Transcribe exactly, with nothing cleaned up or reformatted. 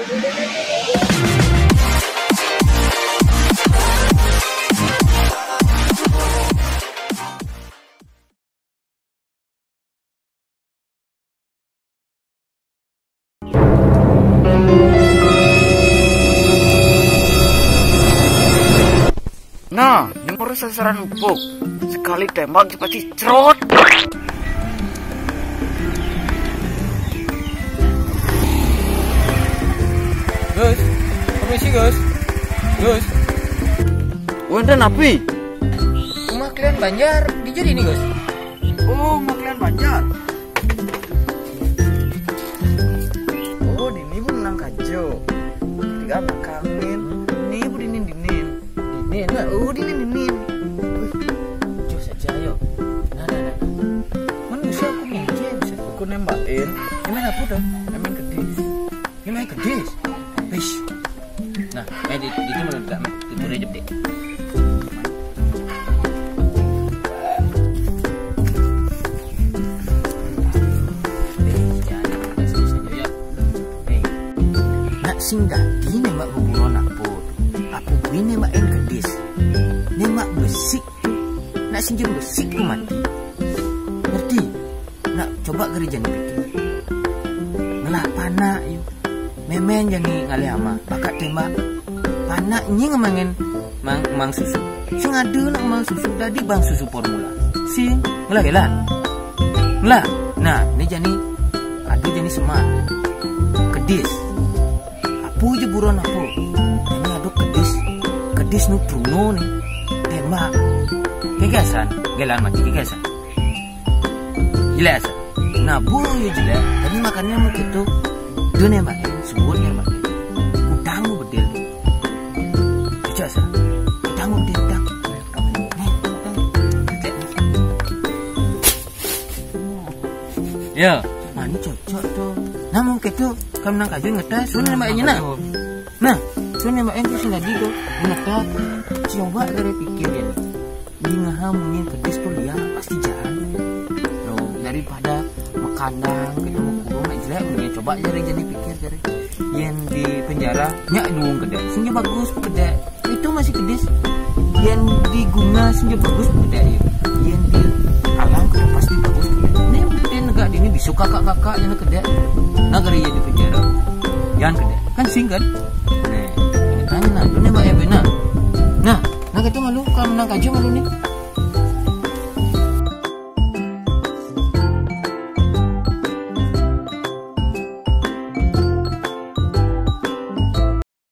Nah, ini baru sasaran empuk. Sekali tembak, dia pasti cerot. Gus, permisi, Gus. Gus. Wénten napi? Rumah kalian Banjar, di jadi ini, Gus. Oh, rumah kalian Banjar. Oh, dini pun nang kajo. Tiga makan. Ini pun dini, dini. Dini, nah, oh, dini, dini. Wih, jos aja, ayo. Nah, nah, nah. Manusia aku mungkin bisa aku nembakin. Ini apa tuh? Emang kedis. Ini main kedis. Wis. Nah, main di, di itu menurut gak, main. Itu aja deh. Nak sing dadi nembak beburon apa? Apa kuwi nembak ing kedis? Nembak besik. Nak sing jem besik ku mati. Ngerti? Nak coba gere jani pikir. Ngelah panak yo. Memen jani ngalih ama, bakat tembak. Panak nyi ngemangin mang, mang susu. Sing ada nak mang susu, dadi bang susu formula. Sing, ngelah gelah. Ngelah. Nah, ini jani, ada jani semak. Kedis. Apa je buron apa? Ini ada kedis. Kedis nu Bruno ni. Tembak. Kegasan, gelan mati kegasan. Jelas. Nah, bu yo jelas. Tadi makannya mau gitu. Dia nembakin, suwun nembakin. Utang mu bedil. Cocok sa. Utang mu bedil, utang. Nih, utang. Ya, mana cocok tuh. Nah, mau gitu. Kamu nang kajo ngetes, suwun nembakin nak. Nah, suwun nembakin tuh sing tadi tuh. Ngetes. Coba dari pikir ya. Di ngaha munyin kedis tuh liar pasti jalan. Loh, daripada makandang kita mau kurung nak jelek, mending coba jari jani pikir jari. Yen di penjara nyak duung kedek, sing ja bagus kedek. Itu masih kedis. Yen di gunga sing ja bagus kedek ya. Yen di alam kedek pasti bagus kedek. Ini mungkin negak dini besok kakak-kakak yang kedek. Nah, gara yen di penjara. Yang kedek. Kan sing kan? Nah, tanya nah, tuh nembak ya benar. Nah, nah kita malu kalau menang kaji malu nih.